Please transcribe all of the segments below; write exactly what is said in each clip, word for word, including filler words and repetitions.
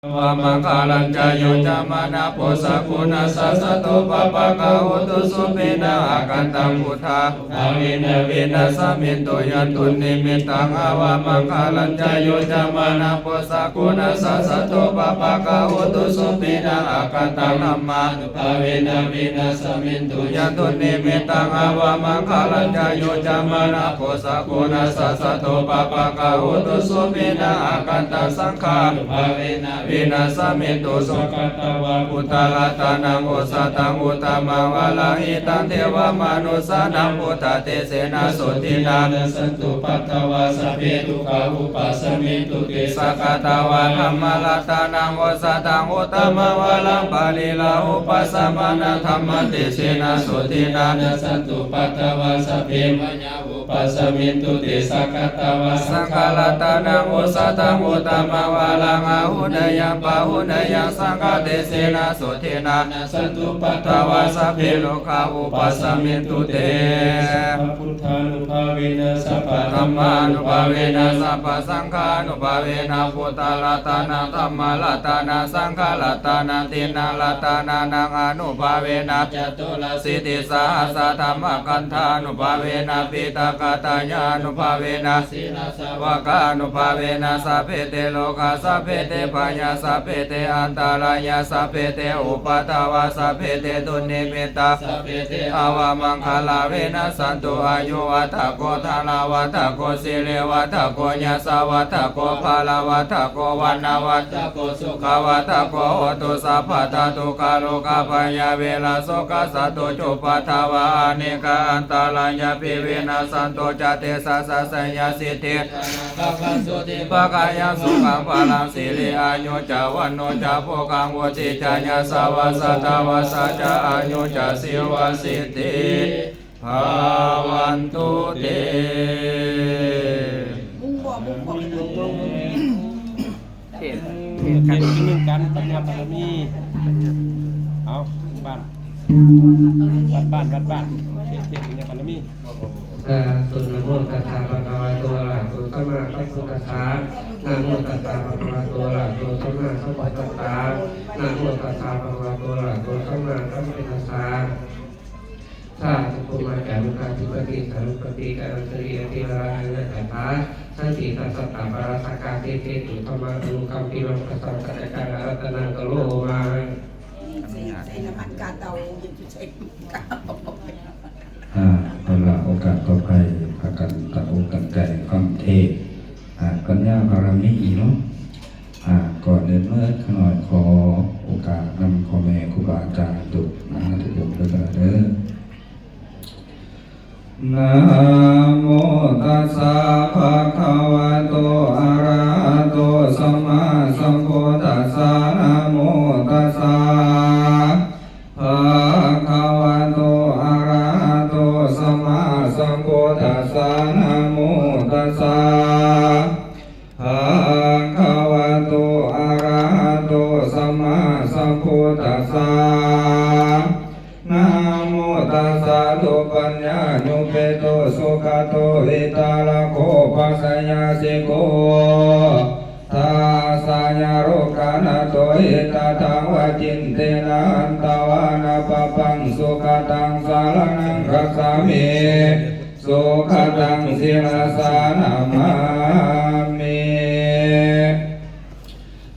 avamaṅgalañca yo cāmanāpo sakuṇassa saddo pāpaggaho dussupinaṃ akantaṃ buddhānubhāvena vināsamentu. Yandunnimittaṃ avamaṅgalañca yo cāmanāpo sakuṇassa saddo pāpaggaho dussupinaṃ akantaṃ dhammānubhāvena vināsamentu. Yandunnimittaṃ avamaṅgalañca yo cāmanāpo sakuṇassa saddo pāpaggaho dussupinaṃ akantaṃ saṅghānubhāvena vināsamentu. Sakkatvā buddharatanaṃ osathaṃ uttamaṃ varaṃ hitaṃ devamanussānaṃ buddhatejena sotthinā nassantupaddavā sabbe dukkhā vūpasamentu te. Sakkatvā dhammaratanaṃ osathaṃ uttamaṃ varaṃ pariḷāhūpasamanaṃ dhammatejena sotthinā nassantupaddavā sabbe bhayā vūpasamentu te. Sakkatvā saṅgharatanaṃ osathaṃ uttamaṃ varaṃ āhuneyyaṃ pāhuneyyaṃ saṅghatejena sotthinā nassantupaddavā sabbe rogā vūpasamentu te. Sabbabuddhānubhāvena sabbadhammānubhāvena sabbasaṅghānubhāvena buddharatanaṃ dhammaratanaṃ saṅgharatanaṃ tiṇṇaṃ ratanānaṃ ānubhāvena caturāsītisahassadhammakkhandhānubhāvena piṭakattayānubhāvena jinasāvakānubhāvena sabbe te rogā sabbe te bhayā sabbe te antarāyā sabbe te upaddavā sabbe te dunnimittā sabbe te avamaṅgalā vinassantu. Āyuvaḍḍhako dhanavaḍḍhako sirivaḍḍhako yasavaḍḍhako balavaḍḍhako vaṇṇavaḍḍhako sukhavaḍḍhako hotu sabbadā. Dukkharogabhayā verā sokā sattu cupaddavā anekā antarāyāpi vinassantu ca tejasā. Jayasiddhi dhanaṃ lābhaṃ sotthi bhāgyaṃ sukhaṃ balaṃ siri āyu ca vaṇṇo ca bhogaṃ vuḍḍhī ca yasavā satavassā ca āyū ca jīvasiddhī bhavantu te. มุ่งบ่ มุ่งบ่ เทศน์ เทศน์ เทศน์ เทศน์ ปัญญาบารมี เอา บ้าน วัดบ้าน วัดบ้าน เทศน์ เทศน์ ปัญญาบารมี Namo tassa bhagavato arahato sammāsambuddhassa. Namo tassa bhagavato arahato sammāsambuddhassa. Namo tassa bhagavato arahato sammāsambuddhassa. Sādhu. Bhummā ca lokadhipatī sarvapatī ca antardhātā sabbītiyo vivajjantu sabbarogo vinassatu. Santī dassatapparakkasā, tesaṃ tejena rakkhaṃ bandhanaṃ karoma. ใส่ ใส่น้ำมันกาเตา อ่า เอาละ โอกาสต่อไป พากันตั้งอกตั้งใจฟังเทศน์ อ่า ปัญญาบารมีเนาะ อ่า ก่อนอื่นเมื่อขน้อยขอโอกาสนำพ่อแม่ครูบาอาจารย์ทุก อ่า ทุกองค์ด้วยกันเด้อ Namo tassa bhagavato arahato sammāsambuddhassa. Namo tassa bhagavato arahato sammāsambuddhassa. Namo tassa bhagavato arahato sammāsambuddhassa. Namo tassa. Dupphaññānuppattito sugato vitarako paccayyāsiko. Dassanālokanātho hitatthā vacindena hantvāna pāpaṃ sugataṃ saraṇaṃ gacchāmi. Sugataṃ sirasā namāmi.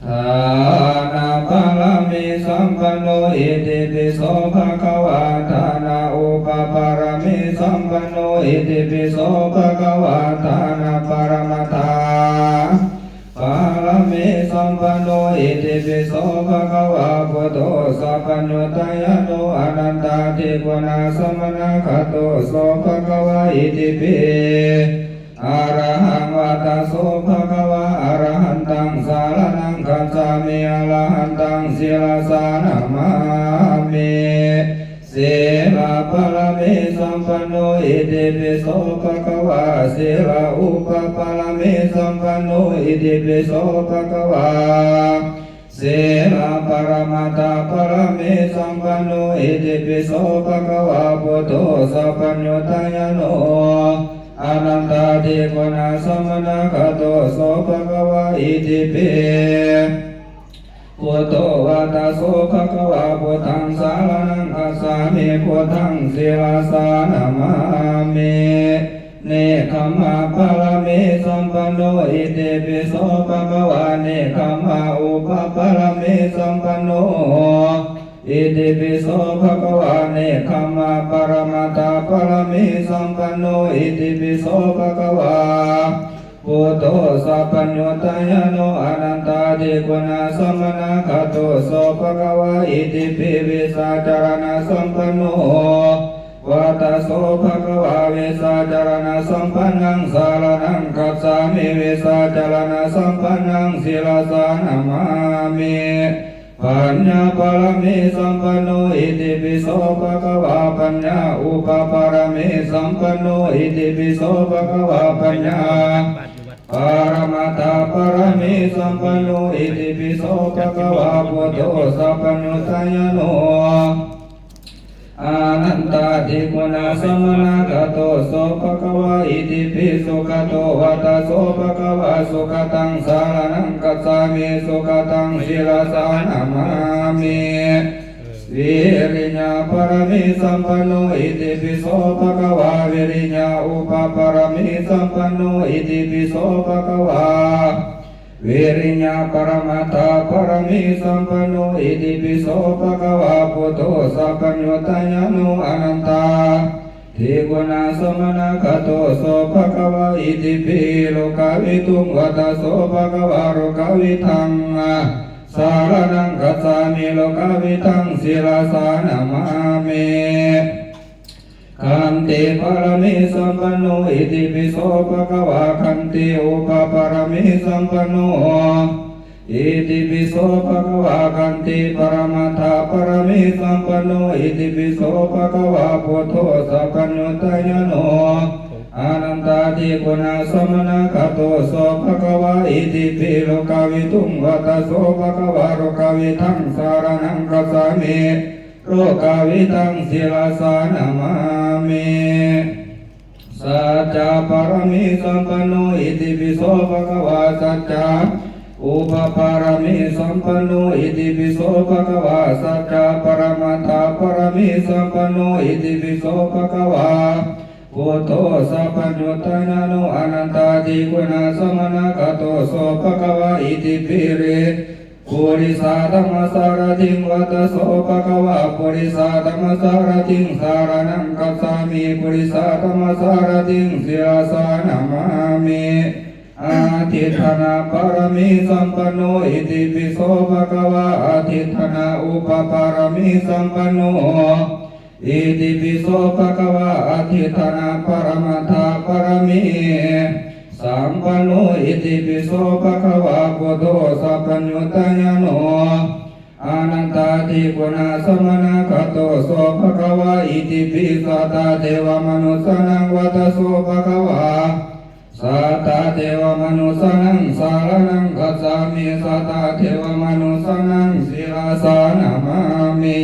Dānapāramīsampanno itipi so bhagavā. Dānaupapāramīsampanno itipi so bhagavā. Dānaparamatthā pāramīsampanno itipi so bhagavā. Buddho sabbaññutañāṇo anantādiguṇasamannāgato so bhagavā itipi arahaṃ vata. So bhagavā arahantaṃ saraṇaṃ gacchāmi. Arahantaṃ sirasā namāmi. Sīlapāramīsampanno itipi so bhagavā. Sīlaupapāramīsampanno itipi so bhagavā. Sīlaparamatthapāramīsampanno itipi so bhagavā. Buddho sabbaññutañāṇo anantādiguṇasamannāgato so bhagavā itipi Buddho vata so bhagavā, buddhaṃ saraṇaṃ gacchāmi, buddhaṃ sirasā namāmi. Nekkhammapāramī sampanno, itipi so bhagavā. Nekkhamma upapāramī sampanno, itipi so bhagavā. Nekkhamma paramattha pāramī sampanno, itipi so bhagavā. Buddho sabbaññutañāṇo anantādiguṇasamannāgato so bhagavā, itipi vijjācaraṇasampanno vata so bhagavā. Vijjācaraṇasampannaṃ saraṇaṃ gacchāmi, vijjācaraṇasampannaṃ sirasā namāmi. Paññāpāramī sampanno, itipi so bhagavā. Paññā upapāramī sampanno, itipi so bhagavā. Paññā paramattha pāramī sampanno, itipi so bhagavā. Buddho sabbaññutañāṇo anantādiguṇasamannāgato so bhagavā, itipi. Sugato vata so bhagavā. Sugataṃ saraṇaṃ gacchāmi, sugataṃ sirasā namāmi. Viriññāpāramī sampanno, itipi so bhagavā. Viriññā upapāramī sampanno, itipi so bhagavā. Viriññā paramattha pāramī sampanno, itipi so bhagavā. Buddho sabbaññutañāṇo anantādiguṇasamannāgato so bhagavā, itipi. Lokavidū vata so bhagavā. Lokavidūṃ saraṇaṃ gacchāmi, lokavidūṃ sirasā namāmi. Khanti pāramī sampanno, itipi so bhagavā. Khanti upapāramī sampanno, itipi so bhagavā. Khanti paramattha pāramī sampanno, itipi so bhagavā. Buddho sabbaññutañāṇo anantādiguṇasamannāgato so bhagavā, itipi. Lokavidū vata so bhagavā. Lokavidūṃ saraṇaṃ gacchāmi, lokavidūṃ sirasā namāmi. Saccapāramī sampanno, itipi so bhagavā. Sacca upapāramī sampanno, itipi so bhagavā. Sacca paramattha pāramī sampanno, itipi so bhagavā. Buddho sabbaññutañāṇo anantādiguṇasamannāgato so bhagavā, itipi. Purisadammasārathi vata so bhagavā. Purisadammasārathiṃ saraṇaṃ gacchāmi, purisadammasārathiṃ sirasā namāmi. Adhiṭṭhānapāramī sampanno, itipi so bhagavā. Adhiṭṭhāna upapāramī sampanno, itipi so bhagavā. Adhiṭṭhāna paramattha pāramī sampanno, itipi so bhagavā. Buddho sabbaññutañāṇo anantādiguṇasamannāgato so bhagavā, itipi. Satthā devamanussānaṃ vata so bhagavā. Satthā devamanussānaṃ saraṇaṃ gacchāmi, satthā devamanussānaṃ sirasā namāmi.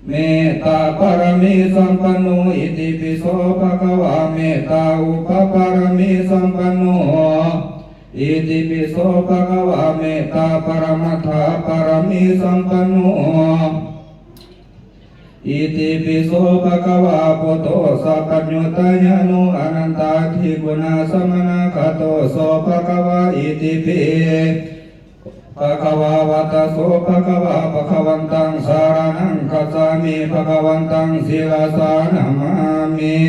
Mettā pāramī sampanno, itipi so bhagavā. Mettā upapāramī sampanno, itipi so bhagavā. Mettā paramattha pāramī sampanno, itipi so bhagavā. Buddho sabbaññutañāṇo anantādiguṇasamannāgato so bhagavā, itipi. Bhagavā vata so bhagavā. Bhagavantaṃ saraṇaṃ gacchāmi, bhagavantaṃ sirasā namāmi.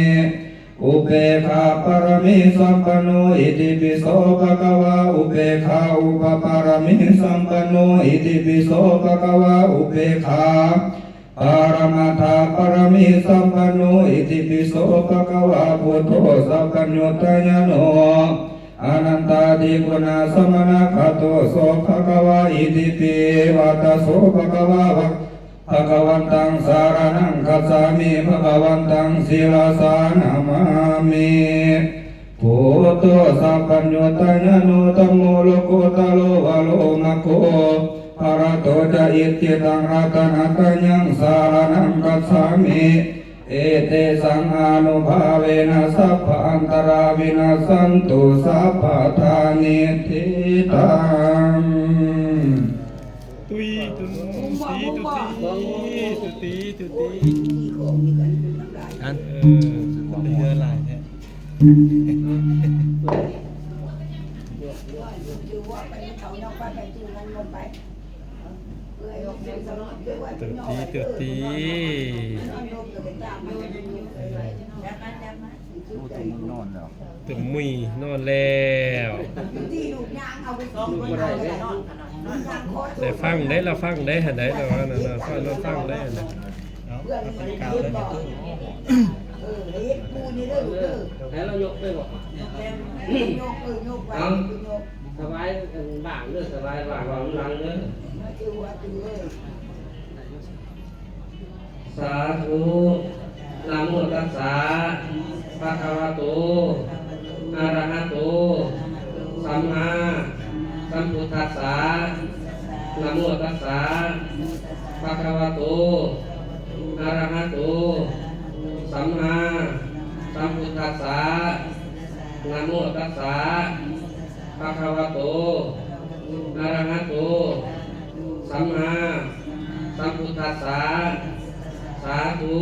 Upekkhāpāramī sampanno, itipi so bhagavā. Upekkhā upapāramī sampanno, itipi so bhagavā. Upekkhā paramattha pāramī sampanno, itipi so bhagavā. Buddho sabbaññutañāṇo anantādiguṇasamannāgato so bhagavā, itipi. Vata so bhagavā. Bhagavantaṃ saraṇaṃ gacchāmi, bhagavantaṃ sirasā namāmi. Buddho sabbaññutañāṇo, dhammo lokuttaro varo maggo, phalato ca icchitaṃ, ratanattayaṃ saraṇaṃ gacchāmi. Etesaṃ ānubhāvena sabba antarā vinassantu sabbadā niṭṭhitaṃ. ตุย ตุน ตี ตุตี ตุตี ตุตี อัน เออ มันเหลือหลายแท้ ตุตี ตุตี โอ้ ตุ่มนอนแล้ว ตุ่มมุ้ยนอนแล้ว ได้ฟังได้ ละฟังได้ หันได้ ละว่านั่นน่ะ ฟัง ละฟังได้ หันได้ แล้วยกไปบอก เอา สบาย บ้างเด้อ สบาย บ้าง หลังเด้อ สาธุ Namo tassa bhagavato arahato sammāsambuddhassa. Namo tassa bhagavato arahato sammāsambuddhassa. Namo tassa bhagavato arahato sammāsambuddhassa. Sādhu.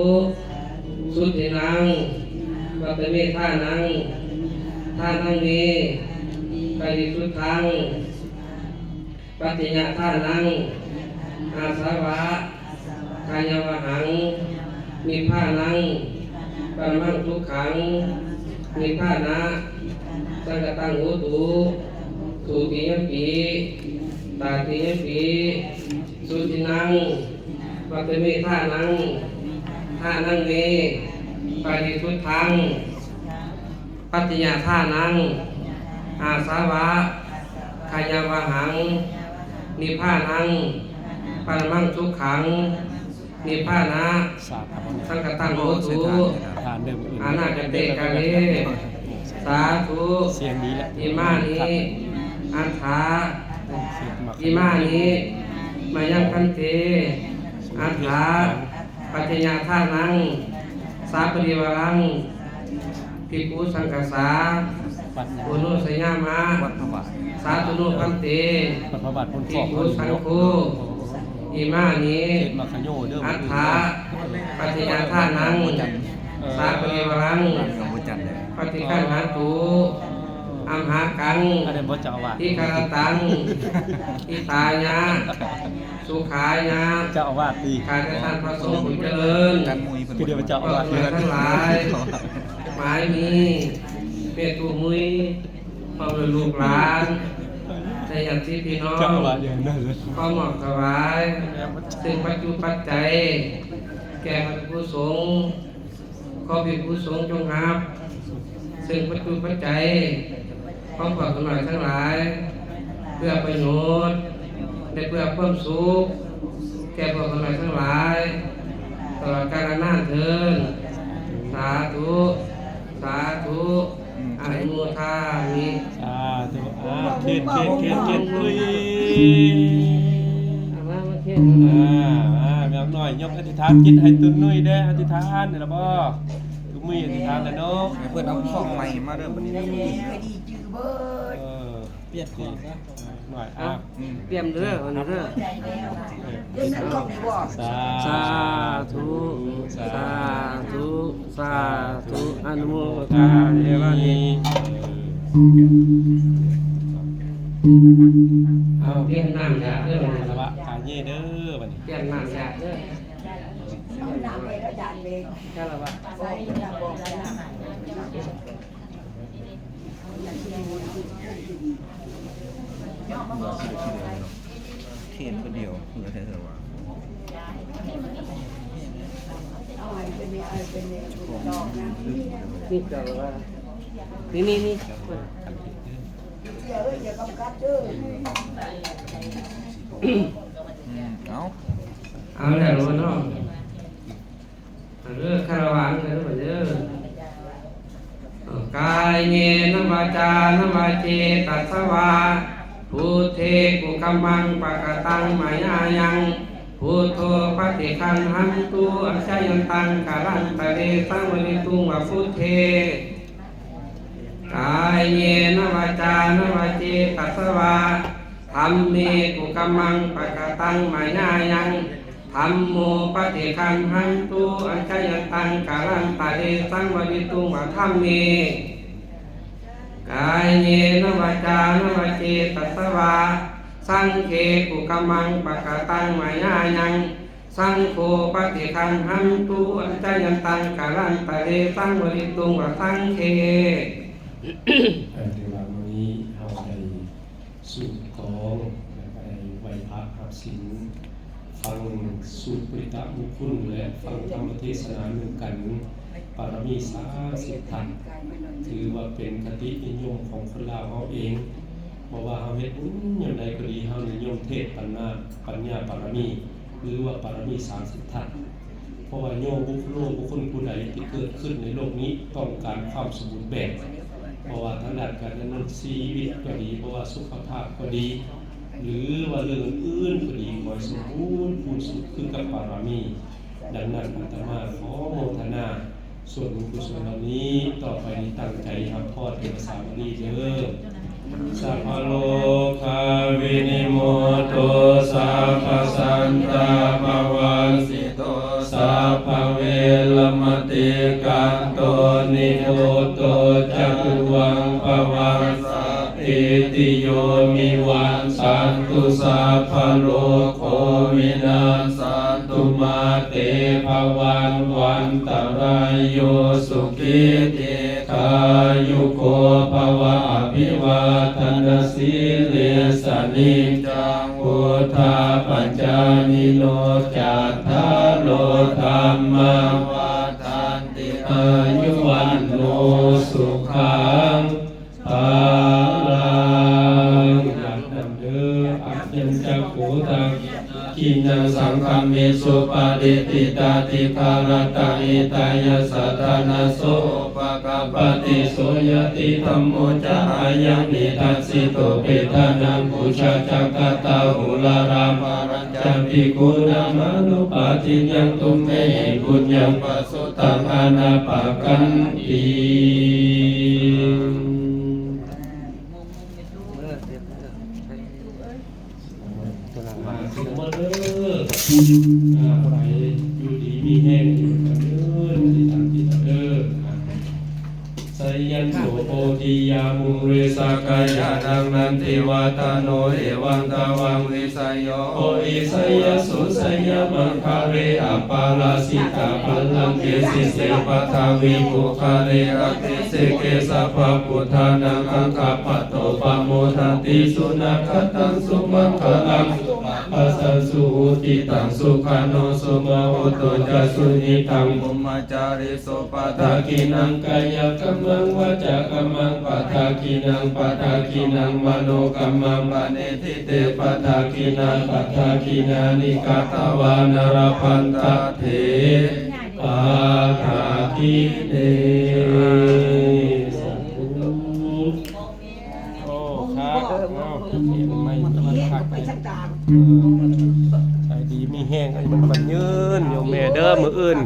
Sudinnaṃ paṭhavīdhānaṃ, dhānaṃ me parisuddhaṃ, paṭiññadānaṃ āsavakkhayāvahaṃ, nibbānaṃ paramaṃ sukhaṃ, nibbānasaṅkhātaṃ hotu, dutiyampi tatiyampi. Sudinnaṃ paṭhavīdhānaṃ, dhānaṃ me parisuddhaṃ, paṭiññadānaṃ āsavakkhayāvahaṃ, nibbānaṃ paramaṃ sukhaṃ, nibbānasaṅkhātaṃ hotu, anāgatale. Sādhu. เสียงดีแล้ว Imāni aṭṭha, imāni mayaṃ bhante aṭṭha paṭiññadānaṃ saparivāraṃ bhikkhusaṅghassa oṇojayāma. วัดพระบาท Sādhu no bhante วัดพระบาทบนเกาะ bhikkhusaṅgho. Imāni เทศน์มาคโยเด้อ aṭṭha paṭiññadānaṃ saparivāraṃ paṭiggaṇhātu amhākaṃ. อันนี้บ่เจ้าอาวาส dīgharattaṃ hitāya sukhāya. เจ้าอาวาสติ ข้าแต่ท่านพระสงฆ์ผู้เจริญ กันมุยเพิ่น คือเดี๋ยวเจ้าอาวาส พวกเราทั้งหลาย หมายมีแม่ตู้มุย พร้อมด้วยลูกหลาน และญาติพี่น้อง เจ้าอาวาสอย่างนั้นเลย ขอมอบถวาย ซึ่งปัจจุปัจจัย แก่พระภิกษุสงฆ์ ขอภิกษุสงฆ์จงรับ ซึ่งปัจจุปัจจัย ของพวกข้าน้อยทั้งหลาย เพื่อประโยชน์ และเพื่อความสุข แก่พวกข้าน้อยทั้งหลาย ตลอดกาลนานเทอญ สาธุ สาธุ อนุโมทามิ สาธุ อ่า เขียน เขียน เขียน เขียน อุ้ย เอามา มาเขียน อ่า อ่า แม่น้อย ยกอธิษฐานจิตให้ตุ่นนุ้ยเด้อ อธิษฐานนี่ล่ะบ่ ตุ่นนุ้ยอธิษฐานแล้วเนาะ ให้เพิ่นเอาของใหม่มาเด้อบัดนี้ เออ เปลี่ยนของนะ หน่อย อ่ะ เตรียมเด้อ เอาเด้อ สาธุ สาธุ สาธุ สาธุ อนุโมทามิ เอาเตรียมน้ำยาเด้อ สวะกาเย่เด้อ บัดนี้ เตรียมน้ำยาเด้อ เอาน้ำไปแล้วจานเบง คารวะ ใส่น้ำบอกใส่น้ำ เทศน์คนเดียว คือเธอว่า นี่เจ้าว่า นี่ นี่ นี่ อืม เอา เอาแล้วเนาะ เออ คารวะกันเด้อ Kāyena vācāya va cetasā vā, buddhe kukammaṃ pakataṃ mayā yaṃ, buddho paṭiggaṇhatu accayantaṃ, kālantare saṃvarituṃ va buddhe. Kāyena vācāya va cetasā vā, Dhamme kukammaṃ pakataṃ mayā yaṃ, dhammo paṭiggaṇhatu accayantaṃ, kālantare saṃvarituṃ va dhamme. Kāyena vācāya va cetasā vā, saṅghe kukammaṃ pakataṃ mayā yaṃ, saṅgho paṭiggaṇhatu accayantaṃ, kālantare saṃvarituṃ va saṅghe. เอ่อ ถือว่ามื้อนี้เฮาได้สูบกอง แล้วก็ได้ไหว้พระรับศีล ฟังสูตรปุริตะมงคล และฟังธรรมเทศนานำกัน บารมีสามสิบทัศน์ ถือว่าเป็นคตินิยมของคนลาวเฮาเอง เพราะว่าเฮาเฮ็ดบุญยามใดก็ดี เฮานิยมเทศน์ปัญญา ปัญญาบารมี หรือว่าบารมีสามสิบทัศน์ เพราะว่าโยบุคคโล บุคคลผู้ใดที่เกิดขึ้นในโลกนี้ต้องการความสมบูรณ์แบบ เพราะว่าทางด้านการดำเนินชีวิตก็ดี เพราะว่าสุขภาพก็ดี หรือว่าเรื่องอื่นๆก็ดี ขอให้สมบูรณ์พูนสุขคือกับบารมี ดังนั้นอาตมาขอโมทนาส่วนบุญกุศลเหล่านี้ ต่อไปนี้ตั้งใจรับพรเป็นภาษาบาลีเด้อ Sabbarogavinimutto sabbasantāpavajjito sabbaveramatikkanto nibbuto ca tuvaṃ bhava. Sabbītiyo vivajjantu sabbarogo vinassatu mā te bhavatvantarāyo sukhī dīghāyuko bhava. Abhivādanasīlissa niccaṃ vuḍḍhāpacāyino cattāro dhammā vaḍḍhanti āyu vaṇṇo sukhaṃ balaṃ. อยากนำเด้อ Ayañca kho dakkhiṇā dakkhiṇaṃ saṅghamhi supatiṭṭhitā dīgharattaṃ hitāyassa ṭhānaso upakappati. So ñātidhammo ca ayaṃ nidassito petānaṃ pūjā ca katā uḷārā balañca bhikkhūnamanuppadinnaṃ tumhehi puññaṃ pasutaṃ anappakanti. มาสิละเมิดเด้อ อ่า ไปอยู่ดีมีแฮงอยู่กันเด้อ ที่ทำที่เด้อ อ่า Jayanto bodhiyā mūle sakyānaṃ nandivaḍḍhano, evaṃ tvaṃ vijayo hohi jayassu jayamaṅgale, aparājitapallaṅke sīse paṭhavipokkhare, abhiseke sabbabuddhānaṃ aggappatto pamodati. Sunakkhattaṃ sumaṅgalaṃ supabhātaṃ suhuṭṭhitaṃ, sukhaṇo sumuhutto ca suyiṭṭhaṃ brahmacārisu, padakkhiṇaṃ kāyakammaṃ vācākammaṃ padakkhiṇaṃ, padakkhiṇaṃ manokammaṃ paṇidhī te padakkhiṇā, padakkhiṇāni katvāna labhantatthe padakkhiṇe. สาธุ โอ้ ครับ อ้าว เสียงไม่ มันคัก เออ ใจดีมีแฮง ให้มัน มันยืน โยมแม่เด้อ มื้ออื่น